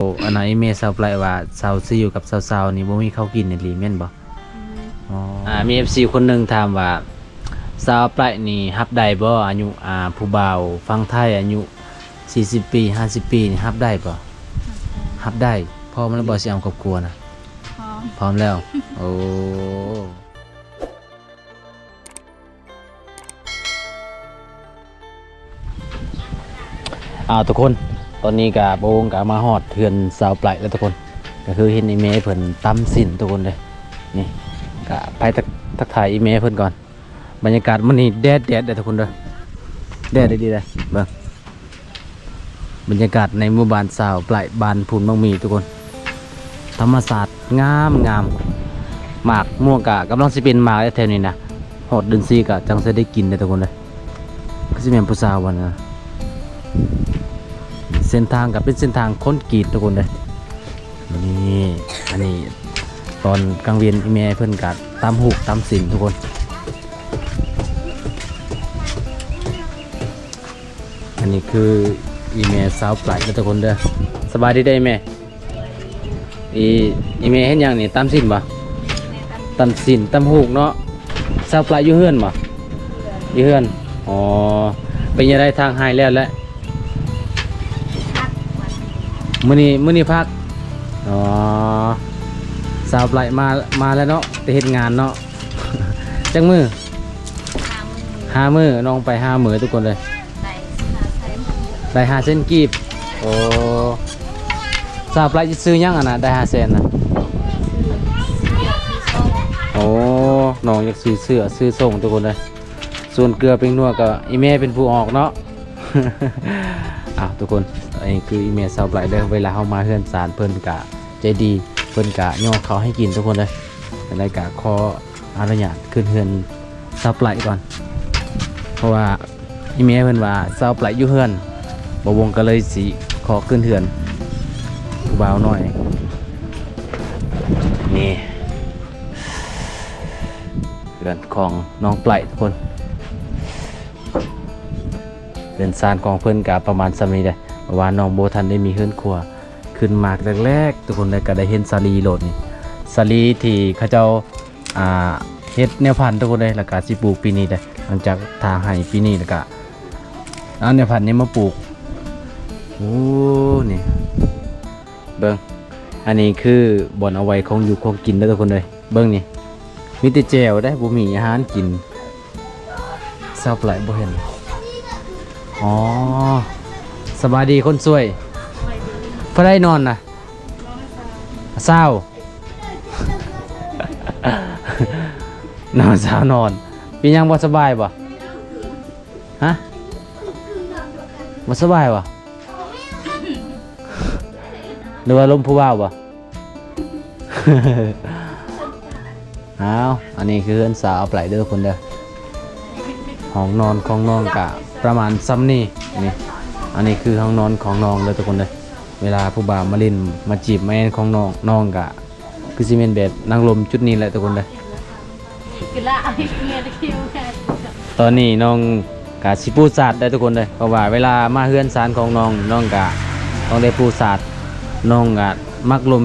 ອັນນັ້ນ ອີ່ແມ່ສາວໄປລະວ່າ ສາວຊິຢູ່ກັບສາວໆນີ້ບໍ່ມີເຂົ້າກິນອີ່ຫຼີແມ່ນບໍ່? ແມ່ນ. ອໍ ອ່າ ມີເອັຟຊີຄົນໜຶ່ງຖາມວ່າ ສາວໄປລະນີ້ຮັບໄດ້ບໍ່ ອາຍຸ ອ່າ ຜູ້ບ່າວຝັ່ງໄທອາຍຸສີ່ສິບປີ ຫ້າສິບປີນີ້ຮັບໄດ້ບໍ່? ຮັບໄດ້. ພ້ອມແລ້ວບໍ່ຊິເອົາຄອບຄົວນະ? ພ້ອມ. ພ້ອມແລ້ວ. ໂອ້ ອ້າວ ທຸກຄົນ ຕອນນີ້ກະບ່າວວົງກະມາຮອດເຮືອນສາວໄປລະແລ້ວທຸກຄົນ ກະຄືເຫັນອີ່ແມ່ເພິ່ນຕຳຊີ້ນທຸກຄົນເດີ. ນີ້ກະໄປທັກ ທັກທາຍອີ່ແມ່ເພິ່ນກ່ອນ. ບັນຍາກາດມື້ນີ້ແດດໆເດີທຸກຄົນເດີ ແດດດີໆເດີ. ເບິ່ງບັນຍາກາດໃນໝູ່ບ້ານສາວໄປລະ ບ້ານພູນໝາກໝີ່ທຸກຄົນ ທຳມະຊາດງາມໆ. ໝາກມ່ວງກະກຳລັງຊິເປັນໝາກແຖວນີ້ນະ ຮອດເດືອນສີ່ກະຈັ່ງຊິໄດ້ກິນເດີທຸກຄົນເດີ. ຄືຊິແມ່ນຜູ້ສາວບໍ່ນະ? ເສັ້ນທາງກະເປັນເສັ້ນທາງຄອນກຣີດທຸກຄົນເດີ. ນີ້ ອັນນີ້ຕອນກາງເວັນ ອີ່ແມ່ເພິ່ນກະຕຳຫູກຕຳຊີ້ນທຸກຄົນ. ອັນນີ້ຄືອີ່ແມ່ສາວໄປລະເດີທຸກຄົນເດີ. ສະບາຍດີເດີອີ່ແມ່. ອີ່ ອີ່ແມ່ເຮັດຫຍັງນີ້? ຕຳຊີ້ນບໍ່? ຕຳຊີ້ນ ຕຳຫູກເນາະ. ສາວໄປລະຢູ່ເຮືອນບໍ່? ຢູ່ເຮືອນ. ອໍ ເປັນຈັ່ງໃດ ທາງໄຮ່ແລ້ວແຫຼະ? ມື້ນີ້ ມື້ນີ້ພັກ. ອໍ ສາວໄປລະມາ ມາແລ້ວເນາະ ໄປເຮັດງານເນາະ. ຈັກມື້? ຫ້າມື້ ຫ້າມື້ ນ້ອງໄປຫ້າມື້ທຸກຄົນເລີຍ. ໄດ້ຫ້າແສນ ໄດ້ຫ້າແສນກີບ. ໂອ້ ສາວໄປລະຊື່ຫຍັງອັນນະ ໄດ້ຫ້າແສນນະ? ຊື່ ຊື່ ຊື່ຊົງ. ໂອ້ ນ້ອງຢາກຊື່ເສື້ອຊື່ຊົງທຸກຄົນເລີຍ. ສ່ວນເກືອແປ້ງນົວກະອີ່ແມ່ເປັນຜູ້ອອກເນາະ. ອ້າວ ທຸກຄົນ ອັນນີ້ຄືອີ່ແມ່ສາວໄປລະເດີ. ເວລາເຮົາມາເຮືອນຊານເພິ່ນກະໃຈດີ ເພິ່ນກະຍໍເຂົ້າໃຫ້ກິນທຸກຄົນເລີຍ. ຈັ່ງໃດກະຂໍອະນຸຍາດຂຶ້ນເຮືອນສາວໄປລະກ່ອນ ເພາະວ່າອີ່ແມ່ເພິ່ນວ່າສາວໄປລະຢູ່ເຮືອນ ບ່າວວົງກະເລີຍຊິຂໍຂຶ້ນເຮືອນຜູ້ບ່າວນ້ອຍ. ນີ້ ເຮືອນຂອງນ້ອງໄປລະທຸກຄົນ. ເຮືອນຊານຂອງເພິ່ນກະປະມານສ່ຳນີ້ເດ້ ເພາະວ່ານ້ອງບໍ່ທັນໄດ້ມີເຮືອນຄົວ. ຂຶ້ນມາແລກໆ ທຸກຄົນເລີຍ ກະໄດ້ເຫັນສາລີໂລດນີ້ ສາລີທີ່ເຂົາເຈົ້າ ອ່າ ເຮັດແນວພັນທຸກຄົນເລີຍ ແລ້ວກະຊິປູກປີນີ້ເດ້. ຫຼັງຈາກຖາງໄຮ່ປີນີ້ແລ້ວກະ ເອົາແນວພັນນີ້ມາປູກ. ໂອ້ ນີ້ ເບິ່ງ ອັນນີ້ຄືບ່ອນເອົາໄວ້ຂອງຢູ່ຂອງກິນເດີທຸກຄົນເລີຍ. ເບິ່ງນີ້ ມີແຕ່ແຈ່ວເດ້ ບໍ່ມີອາຫານກິນ. ສາວໄປລະບໍ່ເຫັນ. ອໍ ສະບາຍດີຄົນສວຍ. ຜູ້ໃດນອນນະ? ສາວ ນ້ອງສາວນອນ. ເປັນຫຍັງ ບໍ່ສະບາຍບໍ່? ຮະ? ບໍ່ສະບາຍບໍ່? ຫຼືວ່າລົມຜູ້ບ່າວບໍ່? ອ້າວ ອັນນີ້ຄືເຮືອນສາວໄປລະເດີທຸກຄົນເດີ. ຫ້ອງນອນຂອງນ້ອງກະປະມານສ່ຳນີ້. ນີ້ ອັນນີ້ຄືຫ້ອງນອນຂອງນ້ອງເດີທຸກຄົນເດີ. ເວລາຜູ້ບ່າວມາຫຼິ້ນມາຈີບມາແອ່ນຂອງນ້ອງ ນ້ອງກະຄືຊິແມ່ນແບບນັ່ງລົມຈຸດນີ້ແຫຼະທຸກຄົນເດີ. ຕອນນີ້ນ້ອງກະຊິປູສາດໄດ້ທຸກຄົນເດີ ເພາະວ່າເວລາມາເຮືອນຊານຂອງນ້ອງ ນ້ອງກະຕ້ອງໄດ້ປູສາດ. ນ້ອງກະມັກລົມ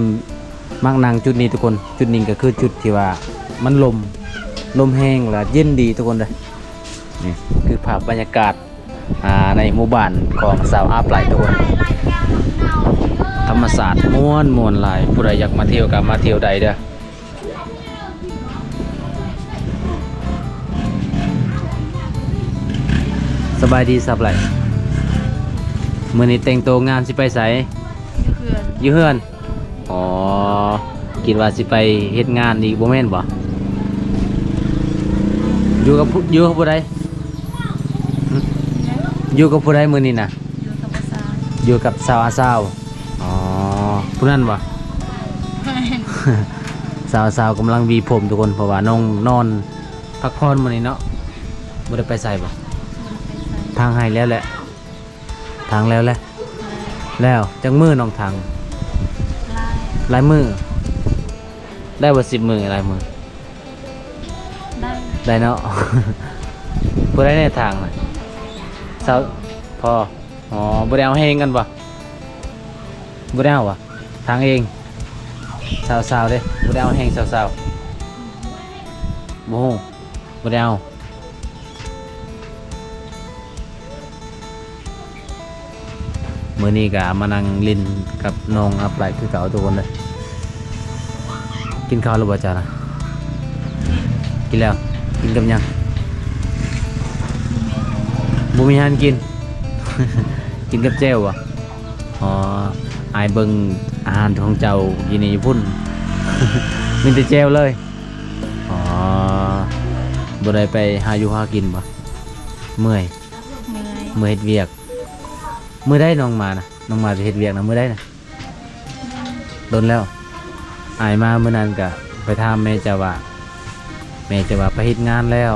ມັກນັ່ງຈຸດນີ້ທຸກຄົນ. ຈຸດນີ້ກະຄືຈຸດທີ່ວ່າມັນລົມ ລົມແຮງ ແລະ ເຢັນດີທຸກຄົນເດີ. ນີ້ຄືພາບບັນຍາກາດ ອ່າ ໃນໝູ່ບ້ານຂອງຊາວອາໄປລະທຸກຄົນ. ທຳມະຊາດມ່ວນໆຫຼາຍ. ຜູ້ໃດຢາກມາທ່ຽວກະມາທ່ຽວໄດ້ເດີ. ສະບາຍດີສາວໄປລະ. ມື້ນີ້ແຕ່ງໂຕງາມ ຊິໄປໃສ? ຢູ່ເຮືອນ. ຢູ່ເຮືອນ? ອໍ ຄິດວ່າຊິໄປເຮັດງານອີກ ບໍ່ແມ່ນບໍ່? ຢູ່ກັບຜູ້ ຢູ່ກັບຜູ້ໃດ? ຫຶ? ຢູ່ກັບຜູ້ໃດມື້ນີ້ນະ? ຢູ່ກັບສາວ ຢູ່ກັບສາວອາຊາວ. ອໍ ຜູ້ນັ້ນບໍ່? ແມ່ນ. ສາວ ສາວກຳລັງຫວີຜົມທຸກຄົນ ເພາະວ່ານ້ອງນອນພັກຜ່ອນມື້ນີ້ເນາະ. ບໍ່ໄດ້ໄປໃສບໍ່? ບໍ່ໄດ້ໄປໃສ. ຖາງໄຮ່ແລ້ວແຫຼະ? ຖາງແລ້ວແຫຼະ? ແລ້ວ. ຈັກມື້ນ້ອງຖາງ? ຫຼາຍ ຫຼາຍມື້. ໄດ້ບໍ່ສິບມື້ ຫຼາຍມື້? ໄດ້ ໄດ້ເນາະ. ຜູ້ໃດແນ່ຖາງນະ? ສາວ ພໍ່. ອໍ ບໍ່ໄດ້ເອົາແຮງກັນບໍ່? ບໍ່ໄດ້ເອົາຫວາ? ທາງເອງ ຊາວໆເດ້ ບໍ່ໄດ້ເອົາແຮງຊາວໆ ບໍ່ຮູ້ ບໍ່ໄດ້ເອົາ. ມື້ນີ້ກະມານັ່ງຫຼິ້ນກັບນ້ອງອັບໄລຄືເກົ່າທຸກຄົນເດີ. ກິນເຂົ້າແລ້ວບໍ່ເຈົ້ານະ? ກິນແລ້ວ. ກິນກັບຫຍັງ? ບໍ່ມີຫຍັງກິນ. ກິນກັບແຈ່ວບໍ່? ອໍ ອ້າຍເບິ່ງອາຫານຂອງເຈົ້າກິນນີ້ຢູ່ພຸ້ນ ມີແຕ່ແຈ່ວເລີຍ. ອໍ ບໍ່ໄດ້ໄປຫາຢູ່ຫາກິນບໍ່? ເມື່ອຍ ເມື່ອຍ ເມື່ອຍເຮັດວຽກ. ມື້ໃດນ້ອງມານະ? ນ້ອງມາຈະເຮັດວຽກນະ ມື້ໃດນະ? ດົນແລ້ວ. ອ້າຍມາມື້ນັ້ນກະໄປຖາມແມ່ເຈົ້າວ່າ ແມ່ເຈົ້າວ່າໄປເຮັດງານແລ້ວ.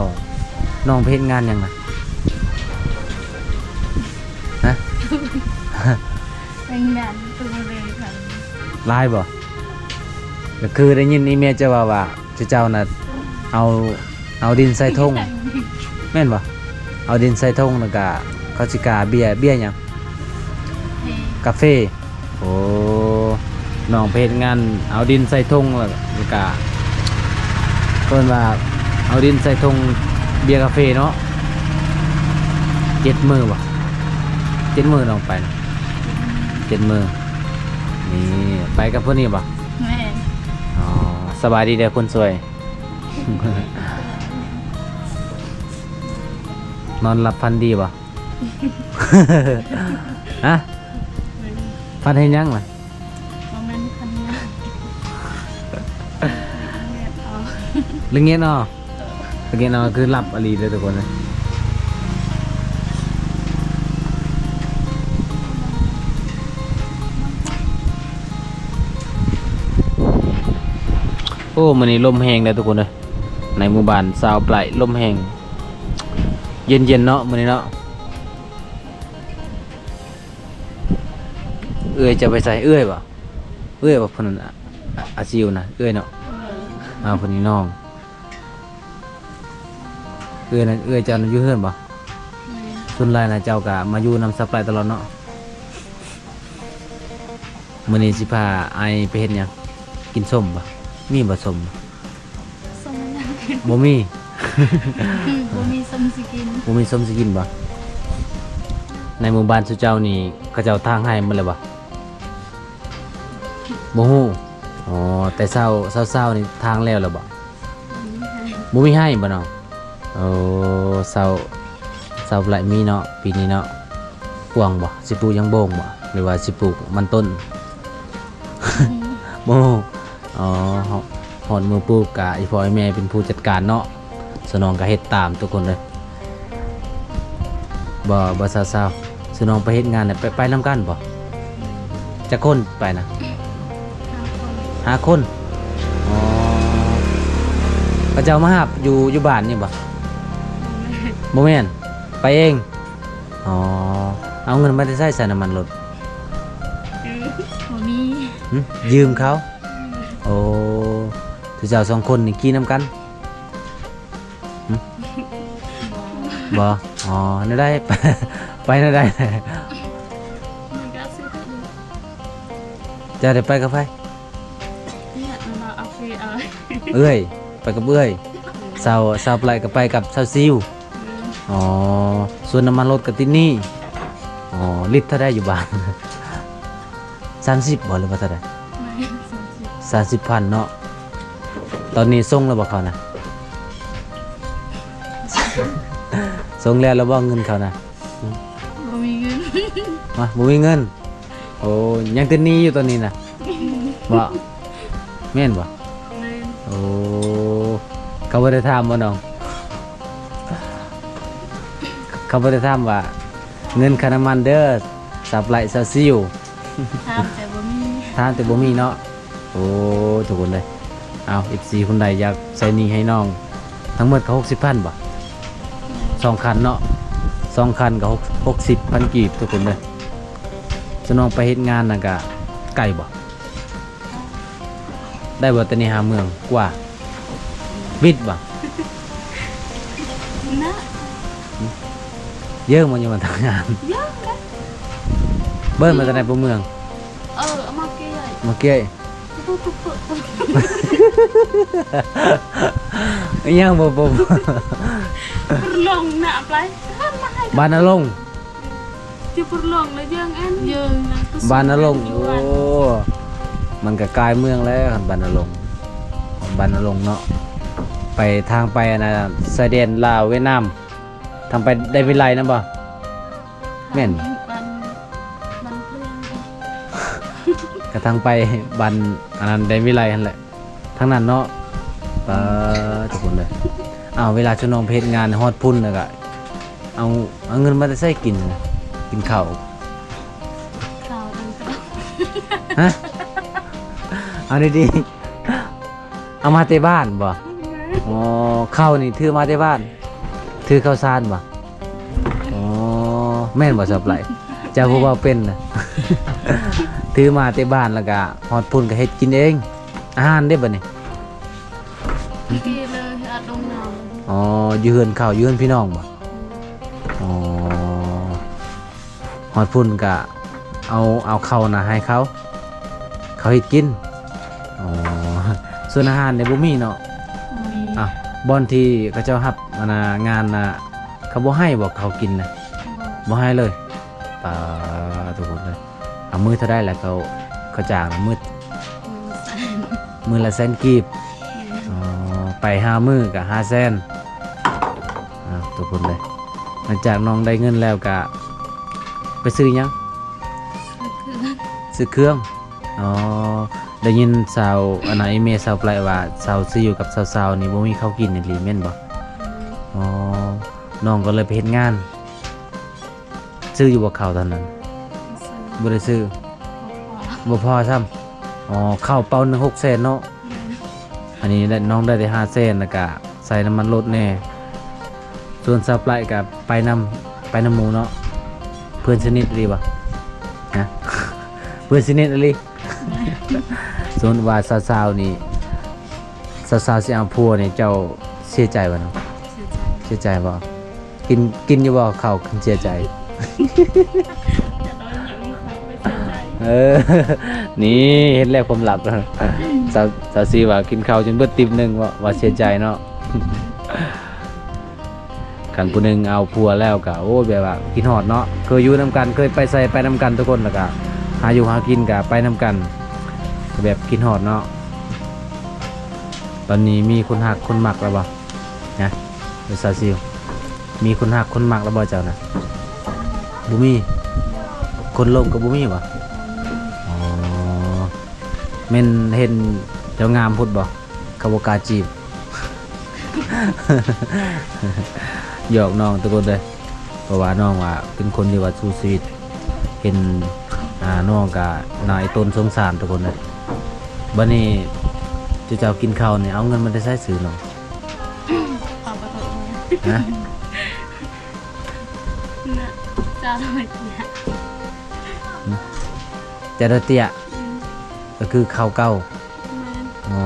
ນ້ອງໄປເຮັດງານຫຍັງນະ? ຮະ? ເປັນງານໂຕເລກະ. ຫຼາຍບໍ່? ກະຄືໄດ້ຍິນອີແມ່ເຈົ້າເວົ້າວ່າ ເຈົ້ານະເອົາ ເອົາດິນໃສ່ຖົງ ແມ່ນບໍ່? ເອົາດິນໃສ່ຖົງ ແລ້ວກະເຂົາຊິກາເບ້ຍ ເບ້ຍຫຍັງ? ເພ. ກາເຟ. ໂອ້ ນ້ອງໄປເຮັດງານເອົາດິນໃສ່ຖົງ ແລ້ວກະເອີ້ນວ່າເອົາດິນໃສ່ຖົງເບ້ຍກາເຟເນາະ. ເຈັດມື້ບໍ່? ເຈັດມື້ນ້ອງໄປນະ? ເຈັດມື້. ນີ້ ໄປກັບຜູ້ນີ້ບໍ່? ແມ່ນ. ອໍ ສະບາຍດີເດີຄົນສວຍ. ນອນຫຼັບຝັນດີບໍ່? ຮະ? ຝັນເຫັນຫຍັງລະ? ບໍ່ແມ່ນຝັນຫຍັງ ລະງຽດເນາະ. ເອີ ລະງຽດເນາະ ຄືຫຼັບອີ່ຫຼີເດີທຸກຄົນເອີຍ. ໂອ້ ມື້ນີ້ລົມແຮງເດີທຸກຄົນເອີຍ. ໃນໝູ່ບ້ານຊາວປາຍ ລົມແຮງ ເຢັນໆເນາະມື້ນີ້ເນາະ. ເອື້ອຍຈະໄປໃສ? ເອື້ອຍບໍ່? ເອື້ອຍບໍ່? ຜູ້ນັ້ນອາ ອາຊິວນະ ເອື້ອຍເນາະ. ເອີ ມາຜູ້ນີ້ນ້ອງ. ເອື້ອຍນັ້ນ ເອື້ອຍເຈົ້ານັ້ນຢູ່ເຮືອນບໍ່? ແມ່ນ. ສ່ວນຫຼາຍນະ ເຈົ້າກະມາຢູ່ນຳຊາວປາຍຕະຫຼອດເນາະ. ມື້ນີ້ຊິພາອ້າຍໄປເຮັດຫຍັງ? ກິນສົ້ມບໍ່? ມີບໍ່ສົ້ມ? ສົ້ມຫຍັງ? ບໍ່ມີ. ບໍ່ມີສົ້ມຊິກິນ. ບໍ່ມີສົ້ມຊິກິນບໍ່? ໃນໝູ່ບ້ານຊຸເຈົ້ານີ້ ເຂົາເຈົ້າຖາງໄຮ່ໝົດແລ້ວບໍ່? ບໍ່ຮູ້. ອໍ ແຕ່ເຊົ້າ ເຊົ້າໆນີ້ຖາງແລ້ວແລ້ວບໍ່? ບໍ່ມີໄຮ່ບໍ່ນ້ອງ? ໂອ້ ຊາວ ຊາວໄຮ່ມີເນາະ ປີນີ້ເນາະ. ກວ້າງບໍ່? ຊິປູກຫຍັງໂບງບໍ່ ຫຼືວ່າຊິປູກມັນຕົ້ນ? ບໍ່. ອໍ ຮອດມື້ປູກກະອີ່ພໍ່ອີ່ແມ່ເປັນຜູ້ຈັດການເນາະ. ສະໜອງກະເຮັດຕາມທຸກຄົນເດີ. ບໍ່ ບໍ່ ຊາວໆ ສະໜອງໄປເຮັດງານນະ ໄປ ໄປນຳກັນບໍ່? ຈັກຄົນໄປນະ? ຫ້າຄົນ. ຫ້າຄົນ. ອໍ ເຂົາເຈົ້າມາຮັບຢູ່ ຢູ່ບ້ານນີ້ບໍ່? ບໍ່ແມ່ນ. ບໍ່ແມ່ນ ໄປເອງ. ອໍ ເອົາເງິນມາແຕ່ໃສໃສ່ນ້ຳມັນລົດ? ບໍ່ມີ. ຫຶ? ຢືມເຂົາ? ໂອ້ ເຈົ້າສອງຄົນນີ້ຂີ່ນຳກັນ? ຫຶ? ບໍ່. ອໍ ແນວໃດ? ໄປແນວໃດ? ມັນກະຊິ ເຈົ້າໄດ້ໄປກັບໃຜ? ເອື້ອຍ ໄປກັບເອື້ອຍ. ສາວ ສາວປາຍກະໄປກັບສາວຊິວ. ອໍ ສ່ວນນ້ຳມັນລົດກະຕິດໜີ້. ອໍ ລິດເທົ່າໃດຢູ່ບ້ານ? ສາມສິບບໍ່ ຫຼືວ່າເທົ່າໃດ? ສາມສິບ ສາມສິບພັນເນາະ. ຕອນນີ້ສົ່ງແລ້ວບໍ່ເຂົານະ? ສົ່ງແລ້ວ ແລ້ວບໍ່ເງິນເຂົານະ? ບໍ່ມີເງິນ. ມາ ບໍ່ມີເງິນ. ໂອ້ ຍັງຕິດໜີ້ຢູ່ຕອນນີ້ນະ? ບໍ່ ແມ່ນບໍ່? ແມ່ນ. ໂອ້ ເຂົາບໍ່ໄດ້ຖາມບໍ່ນ້ອງ? ເຂົາບໍ່ໄດ້ຖາມວ່າ ເງິນຄ່ານ້ຳມັນເດີ ສາວປາຍ ສາວຊິວ? ຖາມແຕ່ບໍ່ມີ. ຖາມແຕ່ບໍ່ມີເນາະ. ໂອ້ ທຸກຄົນເອີຍ ເອົາ ເອັຟຊີ ຄົນໃດຢາກໃຊ້ໜີ້ໃຫ້ນ້ອງ ທັງໝົດກະຫົກສິບພັນບໍ່? ສອງຄັນເນາະ ສອງຄັນກະຫົກ ຫົກສິບພັນກີບທຸກຄົນເດີ. ສະໜອງໄປເຮັດງານນັ້ນກະໄກບໍ່? ໄດ້ບໍ່ ແຕ່ນີ້ຫາເມືອງກວ່າ? ວິດບໍ່? ນະ ເຢີ້ງບໍ່ ຍັງມາທຳງານ? ເຢີ້ງເດ້. ເບິ່ງມາແຕ່ໃນຕົວເມືອງ? ເອີ ເອົາມາເກຍ ໂອເຄ ອີ່ຫຍັງບໍ່ ບໍ່ Purlong nak play. ບ້ານນາລົງ Ci Purlong lah jeung ອັນ Jeung ບ້ານນາລົງ. ໂອ້ ມັນກໍກາຍເມືອງແລ້ວ ບ້ານນາລົງ ບ້ານນາລົງເນາະ ໄປທາງໄປອັນນ່າ ຊາຍແດນລາວຫວຽດນາມ ທາງໄປໄດວິໄລນຳບໍ່? ແມ່ນ ບ້ານ ບ້ານເພື່ອນ ກະທາງໄປບ້ານອັນນັ້ນໄດວິໄລຫັ້ນແຫຼະ ທາງນັ້ນເນາະ. ປາ ທຸກຄົນເດີ ເອົາ ເວລາຊຸມນ້ອງໄປເຮັດງານຮອດພຸ້ນແລ້ວກະ ເອົາ ເອົາເງິນມາແຕ່ໃສກິນ ກິນເຂົ້າ? ເຂົ້າ ຮະ? ເອົາດີໆ ເອົາມາແຕ່ບ້ານບໍ່? ອໍ ເຂົ້ານີ້ຖືມາແຕ່ບ້ານ ຖືເຂົ້າສານບໍ່? ອໍ ແມ່ນບໍ່ສາວໄປ? ເຈົ້າຜູ້ເວົ້າເປັນນະ ຖືມາແຕ່ບ້ານ ແລ້ວກະຮອດພຸ້ນກະເຮັດກິນເອງ. ອາຫານເດ້ບັດນີ້? ທີ່ເລີຍ ເຮັດອາບນ້ຳ. ອໍ ຢູ່ເຮືອນເຂົາ ຢູ່ເຮືອນພີ່ນ້ອງບໍ່? ອືມ ອໍ ຮອດພຸ້ນກະເອົາ ເອົາເຂົ້ານະໃຫ້ເຂົາ ເຂົາເຮັດກິນ. ອໍ ສ່ວນອາຫານນີ້ບໍ່ມີເນາະ? ບໍ່ມີ. ອາ ບ່ອນທີ່ເຂົາເຈົ້າຮັບອັນນ່າງານນະ ເຂົາບໍ່ໃຫ້ບໍ່ເຂົ້າກິນນະ? ບໍ່ ບໍ່ໃຫ້ເລີຍ. ປາ ທຸກຄົນເອີຍ ເອົາມື້ເທົ່າໃດລະເຂົາ ເຂົາຈ້າງນະ? ມື້ ມື້ລະແສນ ມື້ລະແສນກີບ. ແມ່ນ. ອໍ ໄປຫ້າມື້ກະຫ້າແສນ. ອ່າ ທຸກຄົນເອີຍ ຫຼັງຈາກນ້ອງໄດ້ເງິນແລ້ວກະໄປຊື້ຫຍັງ? ຊື້ເຄື່ອງ ຊື້ເຄື່ອງ. ອໍ ໄດ້ຍິນສາວ ອັນນ່າ ອີ່ແມ່ສາວໄປວ່າ ສາວຊິຢູ່ກັບສາວໆນີ້ບໍ່ມີເຂົ້າກິນອີ່ຫຼີແມ່ນບໍ່? ແມ່ນ. ອໍ ນ້ອງກໍເລີຍໄປເຮັດງານ. ຊື້ຢູ່ບໍ່ເຂົ້າຕອນນັ້ນ? ບໍ່ຊື້. ບໍ່ໄດ້ຊື້ ບໍ່ພໍ ບໍ່ພໍຊ້ຳ. ອໍ ເຂົ້າເປົາໜຶ່ງຫົກແສນເນາະ. ແມ່ນ. ອັນນີ້ໄດ້ ນ້ອງໄດ້ແຕ່ຫ້າແສນ ແລ້ວກະໃສ່ນ້ຳມັນລົດແດ່. ສ່ວນສາວໄປກະໄປນຳ ໄປນຳໝູ່ເນາະ. ເພື່ອນສະໜິດອີ່ຫຼີບໍ່? ຮະ? ເພື່ອນສະໜິດອີ່ຫຼີ. ສົມມຸດວ່າສາວໆນີ້ ສາວໆຊິເອົາຜົວນີ້ ເຈົ້າເສຍໃຈບໍ່ເນາະ? ເສຍໃຈ. ເສຍໃຈບໍ່? ກິນ ກິນຢູ່ບໍ່ເຂົ້າ ເສຍໃຈ? ເອີ ນີ້ເຫັນແລ້ວຄວາມລັບ. ສາວ ສາວຊີວ່າກິນເຂົ້າຈົນເບິດຕິບໜຶ່ງ ວ່າ ວ່າເສຍໃຈເນາະ. ຄັນຜູ້ໜຶ່ງເອົາຜົວແລ້ວກະ ໂອ້ ແບບວ່າຄິດຮອດເນາະ ເຄີຍຢູ່ນຳກັນ ເຄີຍໄປໃສໄປນຳກັນທຸກຄົນ ແລ້ວກະຫາຢູ່ຫາກິນກະໄປນຳກັນ ແບບຄິດຮອດເນາະ. ຕອນນີ້ມີຄົນຮັກຄົນມັກແລ້ວບໍ່? ນະ ສາວຊິວ ມີຄົນຮັກຄົນມັກແລ້ວບໍ່ເຈົ້ານະ? ບໍ່ມີ. ຄົນລົມກໍບໍ່ມີບໍ່? ອໍ ແມ່ນເຫັນເຈົ້າງາມໂພດບໍ່ ເຂົາບໍ່ກ້າຈີບ? ຫຍອກນ້ອງທຸກຄົນເດີ ເພາະວ່ານ້ອງວ່າເປັນຄົນທີ່ວ່າສູ້ຊີວິດ ເຫັນ ອ່າ ນ້ອງກະໜ້າອີ່ຕົນສົງສານທຸກຄົນເດີ. ບັດນີ້ເຈົ້າ ເຈົ້າກິນເຂົ້ານີ້ ເອົາເງິນມາແຕ່ໃສຊື້ນ້ອງ? ເອົາບໍ່ເຖິງ. ຮະ? ນະ ຈານຮ້ອຍເຕ້ຍ. ຈານຮ້ອຍເຕ້ຍ? ອືມ. ກໍຄືເຂົ້າເກົ່າ. ແມ່ນ. ອໍ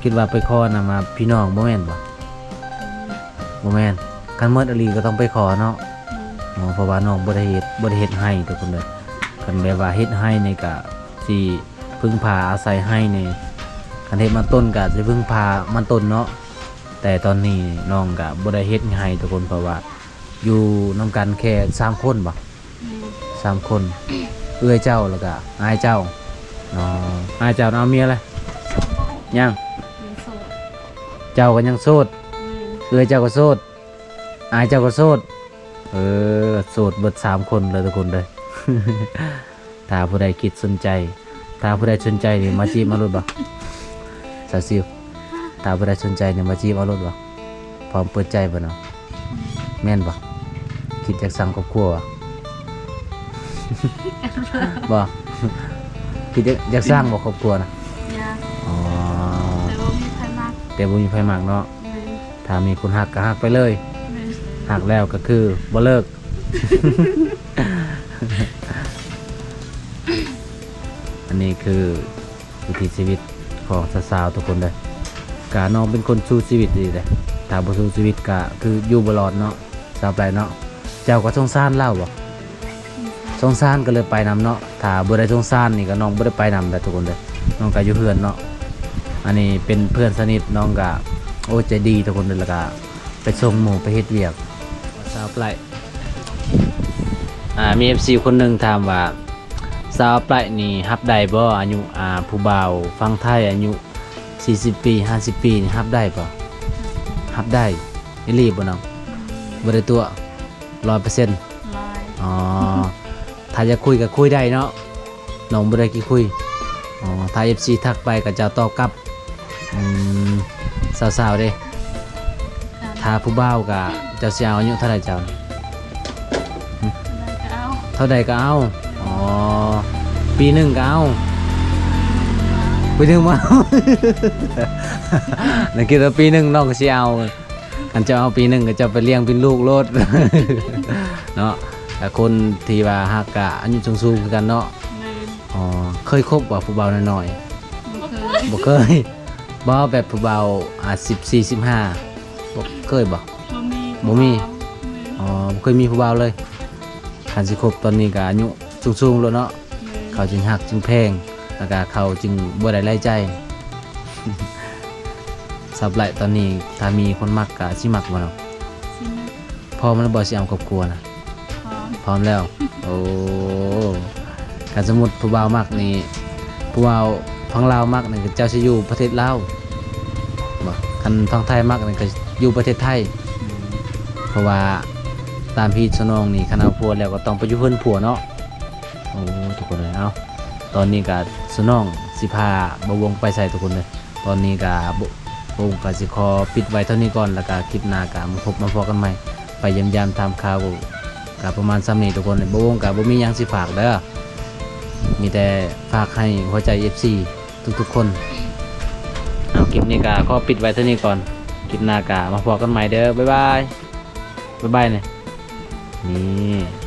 ຄິດວ່າໄປຂໍນຳ ອ່າ ພີ່ນ້ອງ ບໍ່ແມ່ນບໍ່? ອືມ. ບໍ່ແມ່ນ. ຄັນໝົດອີ່ຫຼີກໍຕ້ອງໄປຂໍເນາະ. ແມ່ນ. ອໍ ເພາະວ່ານ້ອງບໍ່ໄດ້ເຮັດ ບໍ່ໄດ້ເຮັດໄຮ່ທຸກຄົນເດີ. ຄັນແບບວ່າເຮັດໄຮ່ນີ້ກະຊິ ເພິ່ງພາອາໄສໄຮ່ນີ້ ຄັນເຮັດມັນຕົ້ນກະຊິເພິ່ງພາມັນຕົ້ນເນາະ. ແຕ່ຕອນນີ້ນ້ອງກະບໍ່ໄດ້ເຮັດໄຮ່ທຸກຄົນ ເພາະວ່າຢູ່ນຳກັນແຄ່ສາມຄົນບໍ? ແມ່ນ. ສາມຄົນ ເອື້ອຍເຈົ້າ ແລ້ວກະອ້າຍເຈົ້າ. ອໍ ອ້າຍເຈົ້ານະເອົາເມຍແລ້ວ? ຍັງ. ຍັງໂສດ. ເຈົ້າກໍຍັງໂສດ? ແມ່ນ. ເອື້ອຍເຈົ້າກໍໂສດ? ອ້າຍເຈົ້າກໍໂສດ? ເອີ ໂສດເບິດສາມຄົນເລີຍທຸກຄົນເດີ. ຖ້າຜູ້ໃດຄິດສົນໃຈ ຖ້າຜູ້ໃດສົນໃຈນີ້ມາຈີບເອົາໂລດບໍ? ສາວຊິວ ຖ້າຜູ້ໃດສົນໃຈນີ້ມາຈີບເອົາໂລດບໍ? ພ້ອມເປີດໃຈບໍ່ເນາະ? ແມ່ນບໍ່? ຄິດຢາກສ້າງຄອບຄົວບໍ່? ຄິດຢາກ ຢາກສ້າງບໍ່ຄອບຄົວນະ? ຢາກ. ອໍ ແຕ່ບໍ່ມີໃຜມັກ. ແຕ່ບໍ່ມີໃຜມັກເນາະ? ແມ່ນ. ຖ້າມີຄົນຮັກກໍຮັກໄປເລີຍ. ແມ່ນ. ຮັກແລ້ວກໍຄືບໍ່ເລີກ. ອັນນີ້ຄືວິຖີຊີວິດຂອງສາວໆທຸກຄົນເດີ. ກະນ້ອງເປັນຄົນສູ້ຊີວິດອີ່ຫຼີເດ້. ຖ້າບໍ່ສູ້ຊີວິດກະຄືຢູ່ບໍ່ລອດເນາະ ສາວໄປເນາະ. ເຈົ້າກໍສົງສານລາວບໍ່? ສົງສາ ສົງສານກໍເລີຍໄປນຳເນາະ. ຖ້າບໍ່ໄດ້ສົງສານນີ້ກໍນ້ອງບໍ່ໄດ້ໄປນຳເດີທຸກຄົນເດີ. ນ້ອງກໍຢູ່ເຮືອນເນາະ. ອັນນີ້ເປັນເພື່ອນສະໜິດ ນ້ອງກໍ ໂອ້ ໃຈດີທຸກຄົນເດີ. ແລ້ວກໍໄປສົ່ງໝູ່ໄປເຮັດວຽກ. ສາວປາຍ ອ່າ ມີເອັຟຊີຄົນໜຶ່ງຖາມວ່າ ສາວປາຍນີ້ຮັບໄດ້ບໍ່ ອາຍຸ ອ່າ ຜູ້ບ່າວຝັ່ງໄທອາຍຸສີ່ສິບປີ ຫ້າສິບປີນີ້ຮັບໄດ້ບໍ່? ຮັບໄດ້ອີ່ຫຼີບໍ່ນ້ອງ? ບໍ່ໄດ້ຕົວະ ຮ້ອຍເປີເຊັນ. ອໍ ຖ້າຢາກຄຸຍກໍຄຸຍໄດ້ເນາະ. ນ້ອງບໍ່ໄດ້ຂີ້ຄຸຍ. ອໍ ຖ້າເອັຟຊີທັກໄປກໍເຈົ້າຕອບກັບ. ອືມ ສາວໆເດ້ ຖ້າຜູ້ບ່າວກະ ເຈົ້າຊິເອົາອາຍຸເທົ່າໃດເຈົ້າ? ເທົ່າໃດກໍເອົາ. ອໍ ປີໜຶ່ງກໍເອົາ. ປີໜຶ່ງບໍ່ເອົາ. ນ້ອງຄິດວ່າປີໜຶ່ງນ້ອງກໍຊິເອົາ. ຄັນເຈົ້າເອົາປີໜຶ່ງກໍເຈົ້າໄປລ້ຽງເປັນລູກໂລດ ເນາະ. ແຕ່ຄົນທີ່ວ່າຮັກກະອາຍຸສູງໆຄືກັນເນາະ. ແມ່ນ. ອໍ ເຄີຍຄົບບໍ່ຜູ້ບ່າວນ້ອຍໆ? ບໍ່ເຄີຍ. ບໍ່ເຄີຍ. ບໍ່ ແບບຜູ້ບ່າວ ອ່າ ສິບສີ່ ສິບຫ້າ ບໍ່ເຄີຍບໍ່? ບໍ່ມີ. ບໍ່ມີ. ແມ່ນ. ອໍ ບໍ່ເຄີຍມີຜູ້ບ່າວເລີຍ. ຄັນຊິຄົບຕອນນີ້ກະອາຍຸສູງໆໂລດເນາະ. ແມ່ນ. ເຂົາຈຶ່ງຮັກຈຶ່ງແພງ ແລ້ວກະເຂົາຈຶ່ງບໍ່ໄດ້ໄລ່ໃຈ. ສຳລັບຕອນນີ້ ຖ້າມີຄົນມັກກະຊິມັກບໍ່ນ້ອງ? ຊິມັກ. ພ້ອມແລ້ວບໍ່ ຊິເອົາຄອບຄົວນະ? ພ້ອມ. ພ້ອມແລ້ວ. ໂອ້ ຄັນສົມມຸດຜູ້ບ່າວມັກນີ້ ຜູ້ບ່າວຝັ່ງລາວມັກນີ້ ເຈົ້າຊິຢູ່ປະເທດລາວບໍ່? ຄັນຝັ່ງໄທມັກນີ້ກໍຢູ່ປະເທດໄທ. ແມ່ນ. ເພາະວ່າຕາມຮີດສະໜອງນີ້ ຄັນເອົາຜົວແລ້ວກໍຕ້ອງໄປຢູ່ເຮືອນຜົວເນາະ. ໂອ້ ທຸກຄົນເອີຍ ເອົາ ຕອນນີ້ກໍສະໜອງຊິພາບ່າວວົງໄປໃສທຸກຄົນເອີຍ. ຕອນນີ້ກໍ ໂອ້ ບ່າວວົງກໍຊິຂໍປິດໄວ້ເທົ່ານີ້ກ່ອນ ແລ້ວກໍຄລິບໜ້າກໍມາພົບມາພໍ້ກັນໃໝ່ ໄປຢ້ຽມຢາມຖາມຂ່າວ ກໍປະມານສ່ຳນີ້ທຸກຄົນ. ບ່າວວົງກໍບໍ່ມີຫຍັງຊິຝາກເດີ ມີແຕ່ຝາກໃຫ້ຫົວໃຈເອັຟຊີທຸກໆຄົນ. ເອົາ ຄລິບນີ້ກໍຂໍປິດໄວ້ເທົ່ານີ້ກ່ອນ ຄລິບໜ້າກໍມາພໍ້ກັນໃໝ່ເດີ. ບາຍບາຍ. ບາຍບາຍແນ່. ນີ້